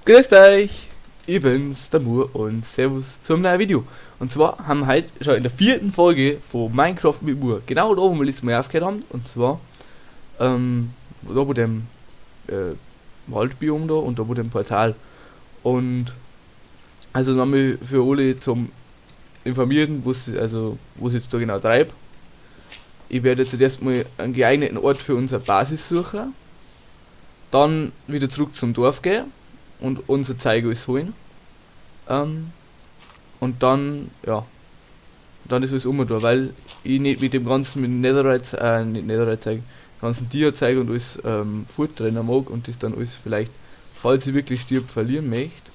Grüßt euch, ich bin's, der Mur, und Servus zum neuen Video. Und zwar haben wir heute schon in der 4. Folge von Minecraft mit Mur, genau da, wo wir letztes Mal aufgehört haben, und zwar da wo dem Waldbiom da und da wo dem Portal. Und also nochmal für alle zum Informieren, wo es jetzt da genau treibt. Ich werde jetzt zuerst mal einen geeigneten Ort für unsere Basis suchen, dann wieder zurück zum Dorf gehen und unser Zeug alles holen. Und dann, ja, dann ist alles um da, weil ich nicht mit dem ganzen, mit Netherite, nicht Netherite-Zeug, ganzen Dia-Zeug und alles fortrennen mag und das dann alles vielleicht, falls ich wirklich stirb, verlieren möchte.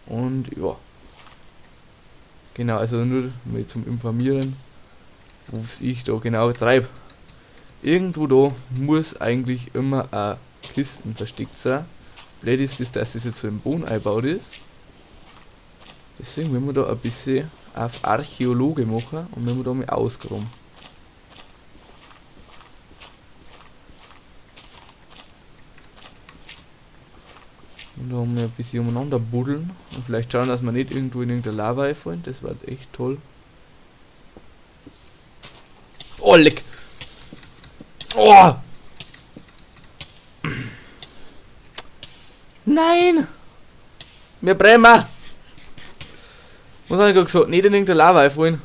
Und ja. Genau, also nur mal zum Informieren, was ich da genau treibe. Irgendwo da muss eigentlich immer eine Kisten versteckt sein. Blöd ist das, dass das jetzt so im Boden eingebaut ist. Deswegen müssen wir da ein bisschen auf Archäologe machen und müssen wir da mal ausgraben. Und da haben wir ein bisschen umeinander buddeln und vielleicht schauen, dass wir nicht irgendwo in irgendeine Lava einfallen. Das war echt toll. Oh, leck! Oh! Nein! Wir brennen! Was hab ich gerade gesagt? Nicht in irgendeine Lava einfallen.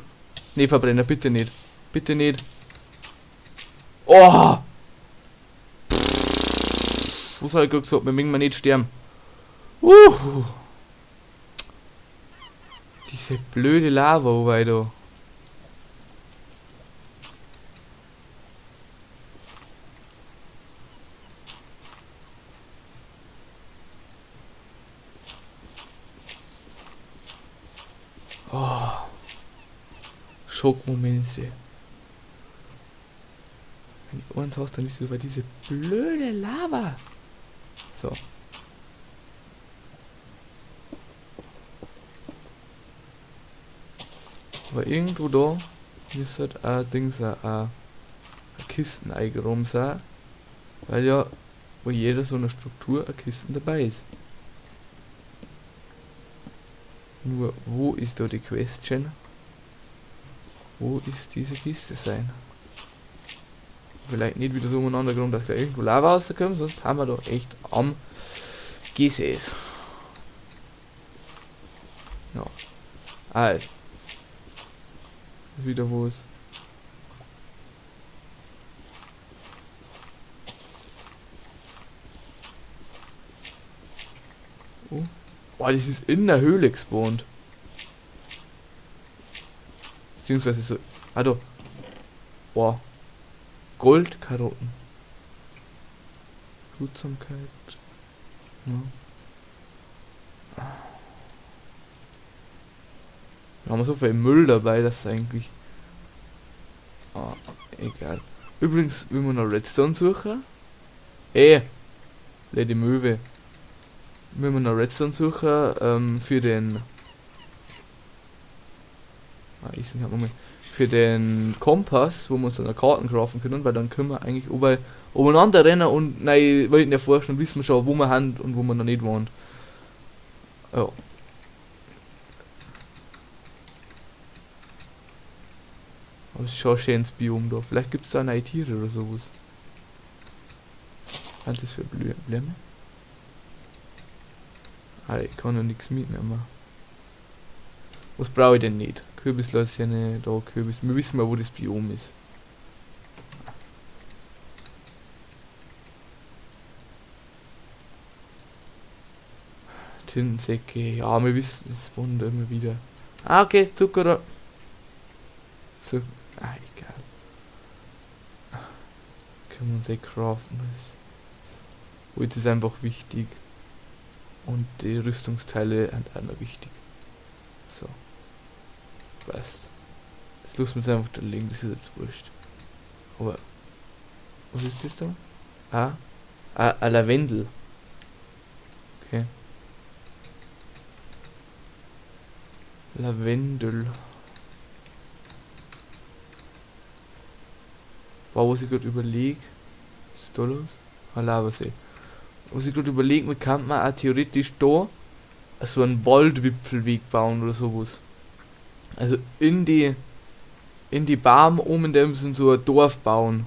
Ne, verbrennen, bitte nicht. Bitte nicht. Oh! Was hab ich gerade gesagt? Wir mögen nicht sterben. Diese blöde Lava, oh wei da. Oh. Schockmomente. Wenn ich eins hast, dann ist es weil diese blöde Lava. So. Aber irgendwo da müsste ein Dings, ein Kisten eingeräumt sein, weil ja bei jeder so einer Struktur eine Kisten dabei ist. Nur, wo ist da die Question? Wo ist diese Kiste sein? Vielleicht nicht wieder so umeinander geräumt, dass da irgendwo Lava rauskommt, sonst haben wir da echt am Gesäß. Ja. Also. Ist wieder was. Oh. Boah, das ist in der Höhle gespawnt. Beziehungsweise so. Ah, da. Boah. Goldkarotten. Behutsamkeit. Ja. Da haben wir so viel Müll dabei, dass eigentlich. Ah, egal. Übrigens, will man noch Redstone suchen? Ey! Lady Möwe. Will man noch Redstone suchen für den. Ah, ich seh grad mal. Für den Kompass, wo wir uns dann Karten craften können, weil dann können wir eigentlich überall umeinander rennen und neue Welten erforschen und wissen wir schon, wo wir haben und wo wir noch nicht waren. Ja. Aber es ist schon ein schönes Biom da. Vielleicht gibt's da neue Tiere oder sowas. Was ist das für Blumen? Ah, ich kann ja nichts mitnehmen. Was brauche ich denn nicht? Kürbislasagne, da Kürbis. Wir wissen mal, wo das Biom ist. Tintensäcke, ja, wir wissen, es spawnt immer wieder. Ah, okay, Zucker. Zucker. Ah, egal. Können wir uns eh craften. Holz ist einfach wichtig. Und die Rüstungsteile sind auch noch wichtig. So. Passt. Das lassen wir jetzt einfach da liegen, das ist jetzt wurscht. Aber. Was ist das da? Ah. Ah, ein Lavendel. Okay. Lavendel. Wow, was ich grad überleg. Was ist da los? Ah, Lavasee. Was ich gerade überlege, man kann man auch theoretisch da so einen Waldwipfelweg bauen oder sowas. Also in die Baum oben in dem sind so ein Dorf bauen.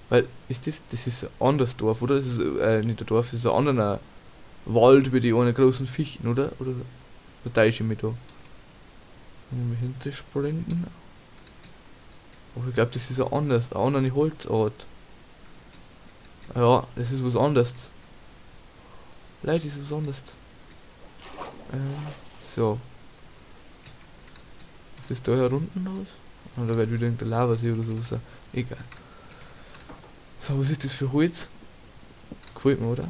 Weil, ist das, das ist ein anderes Dorf, oder? Das ist nicht ein Dorf, das ist ein anderer Wald wie die einen großen Fichten, oder? Oder da täusche ich mich da. Mal hintersprinten. Aber ich glaub, das ist ein anderes, eine andere Holzart. Ja, das ist was anderes. Leute, das ist was anderes. So. Was ist da hier unten los? Oder wird wieder irgendein Lavasee oder sowas sein? Egal. So, was ist das für Holz? Gefällt mir, oder?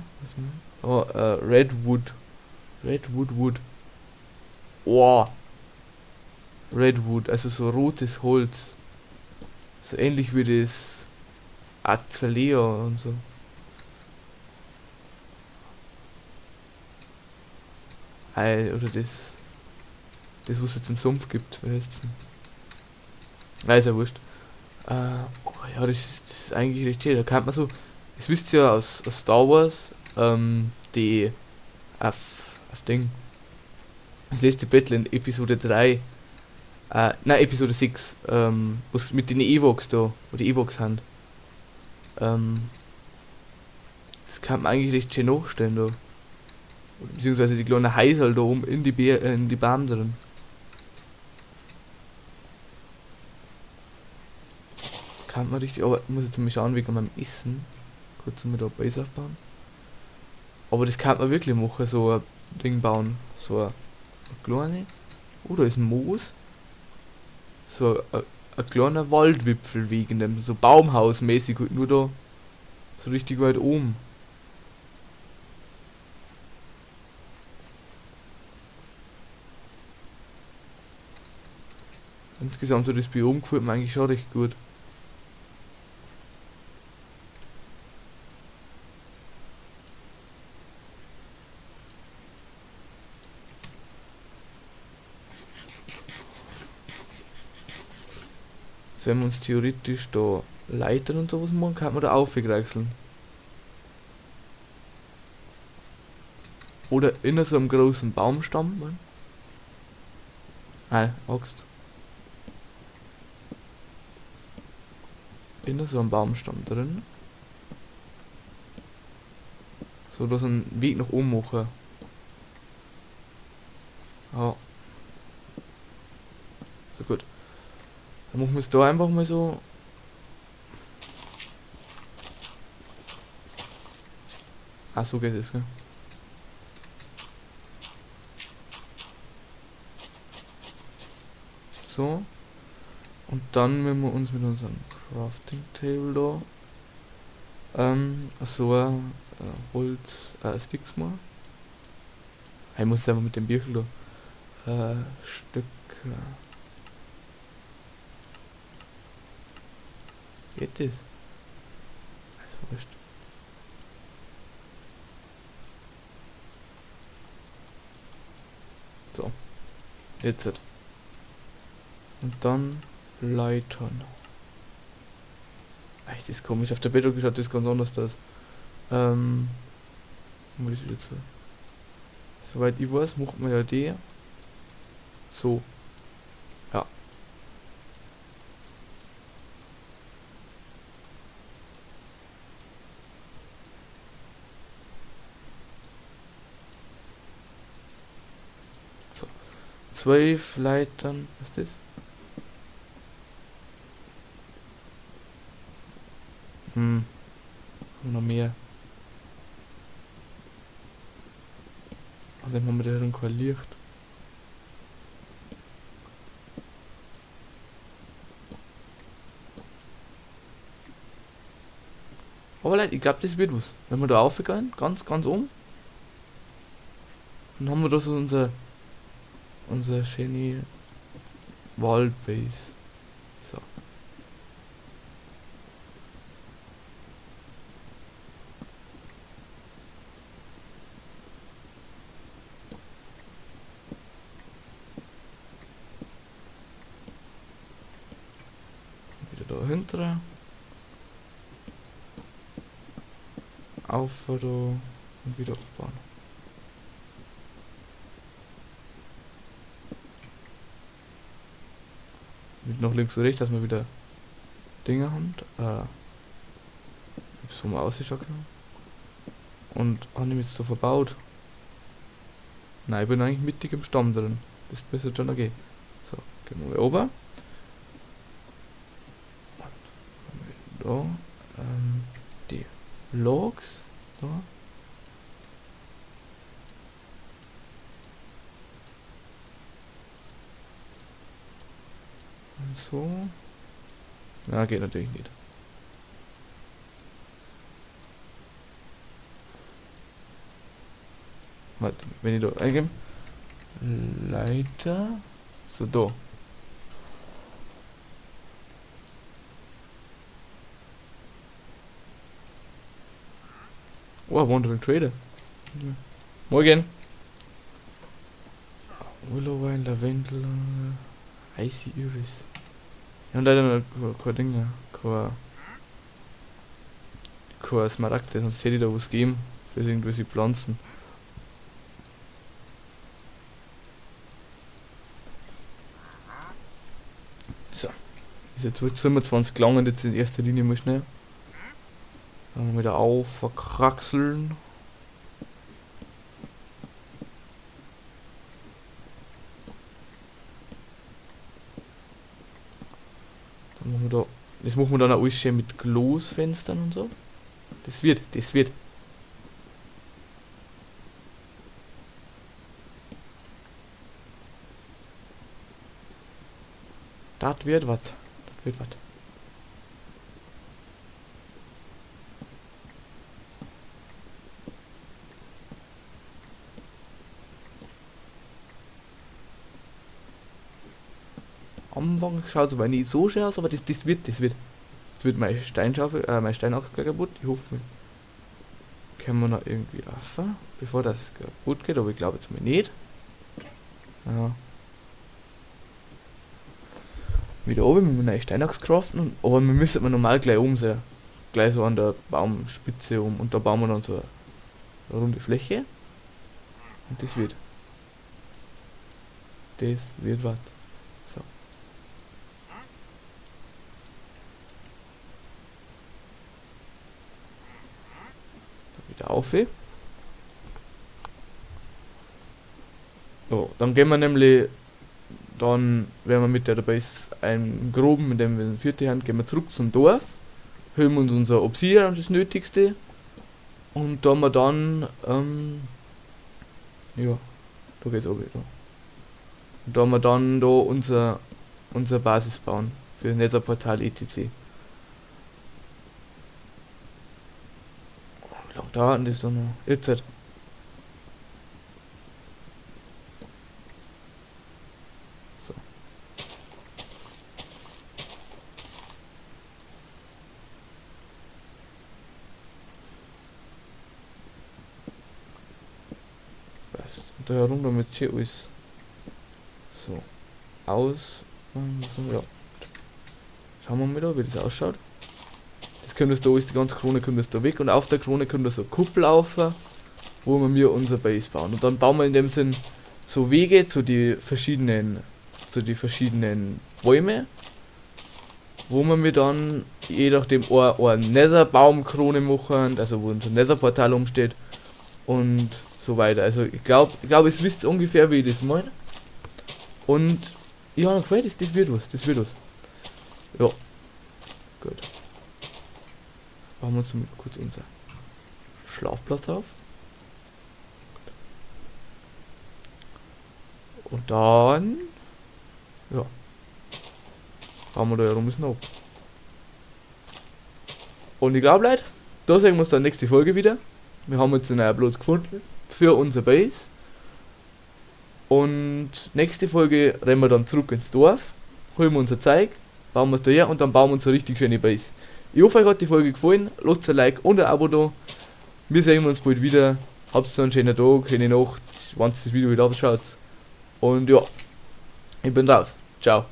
Oh, Redwood. Redwood Wood. Oh. Redwood, also so rotes Holz. So ähnlich wie das Azalea und so. Ei, oder das, was es jetzt im Sumpf gibt, wie heißt's denn? Nein, ist ja wurscht. Oh ja, das ist eigentlich recht schön. Da kann man so, das wisst ihr ja aus Star Wars, die auf Ding. Das letzte Battle in Episode 3, nein, Episode 6, was mit den Ewoks da, wo die Ewoks sind. Das kann man eigentlich recht schön nachstellen da. Beziehungsweise die kleinen Häuser da oben in die Baum drin. Kann man richtig, aber ich muss jetzt mal schauen, wie kann man essen. Kurz mal da Base aufbauen. Aber das kann man wirklich machen, so ein Ding bauen. So ein kleine. Oh, da ist ein Moos. So ein kleiner Waldwipfelweg in dem, so Baumhausmäßig, halt nur da so richtig weit oben. Insgesamt so das Biom gefällt mir eigentlich schon recht gut. Jetzt wenn wir uns theoretisch da Leitern und sowas machen, kann man da aufwechseln. Oder in so einem großen Baumstamm. Mann. Nein, Axt. In so einem Baumstamm drin. So, dass einen Weg nach oben machen. Ja. So gut. Dann machen wir es da einfach mal so. Ah, so geht es, gell? So. Und dann müssen wir uns mit unserem Crafting Table da so ein Holz Sticks machen. Ich muss jetzt einfach mit dem Birchel da Stück. Geht das? Ist wurscht. So. Jetzt. Und dann Leitern. Ach, ist das komisch. Auf der Bedrock schaut das ganz anders aus. Muss ich wieder zu. Soweit ich weiß, macht man ja die. So. Ja. So. 12 Leitern. Was ist das? Noch mehr. Also haben wir da drin kein Licht. Aber Leute, ich glaub, das wird was. Wenn wir da raufgehen, ganz, ganz oben, dann haben wir da so unser schöne Waldbase. So. Wieder dahinter. Auf da und wieder abbauen. Mit noch links und rechts, dass wir wieder Dinge haben. So mal ausschauen können. Und habe ich mich jetzt so verbaut? Nein, ich bin eigentlich mittig im Stamm drin. Das müsste schon okay. So, gehen wir mal oben. Und da, die Logs. Da. Und so. Na, geht natürlich nicht. Warte, wenn ich da eingebe. Leiter. So, da. Oh, Wandering Trader. Morgen. Willowine, Lavendel, Icy Iris. Ich habe leider noch kein Ding, kein Smaragd, sonst hätte ich da was geben für irgendwelche Pflanzen. So. Ist jetzt 25 gelangen, jetzt in erster Linie mal schnell. Dann wieder auf, verkraxeln. Dann machen wir da, das machen wir dann auch alles schön mit Glasfenstern und so. Das wird, das wird. Das wird was. Das wird was. Anfang schaut es aber nicht so schön aus, aber das wird. Jetzt wird meine Steinschaufel, meine Steinachse gleich kaputt. Ich hoffe, wir können wir noch irgendwie auf, bevor das kaputt geht, aber ich glaube jetzt mal nicht. Ja. Wieder oben mit einer Steinachse craften, und, aber wir müssen normal gleich oben sein. Gleich so an der Baumspitze oben, und da bauen wir dann so eine runde Fläche. Und das wird. Das wird was. So. Dann wieder auf. So, dann gehen wir nämlich. Dann werden wir mit der Base einen groben, mit dem wir in vierte Hand, gehen wir zurück zum Dorf, holen uns unser Obsidian, das Nötigste, und da haben wir dann ja, da geht's auch wieder. Und da haben wir dann da unser Basis bauen für Netherportal et cetera. Oh, wie lange dauert denn das dann noch? Jetzt halt. So. Passt. Und da herum, damit hier alles so aus. Ja. Schauen wir mal da, wie das ausschaut. Das kommt jetzt da alles, die ganze Krone kommt jetzt da weg, und auf der Krone kommt da so eine Kuppel auf, wo wir mir unser Base bauen. Und dann bauen wir in dem Sinn so Wege zu die verschiedenen Bäume, wo wir mir dann je nachdem eine Nether-Baumkrone machen, also wo unser Nether-Portal umsteht und so weiter. Also ich glaub, es wisst ungefähr, wie ich das meine. Und ja, mir gefällt das, das wird was, das wird was. Ja. Gut. Machen wir uns mal kurz unser Schlafplatz auf. Und dann, ja, bauen wir da herum ein bisschen ab. Und ich glaub, Leute, da sehen wir uns dann nächste Folge wieder. Wir haben jetzt einen neuen Platz gefunden für unser Base. Und nächste Folge rennen wir dann zurück ins Dorf, holen wir unser Zeug, bauen wir es da her und dann bauen wir uns eine richtig schöne Base. Ich hoffe, euch hat die Folge gefallen. Lasst ein Like und ein Abo da. Wir sehen uns bald wieder. Habt noch einen schönen Tag, schöne Nacht, wenn ihr das Video wieder anschaut. Ich bin raus. Ciao.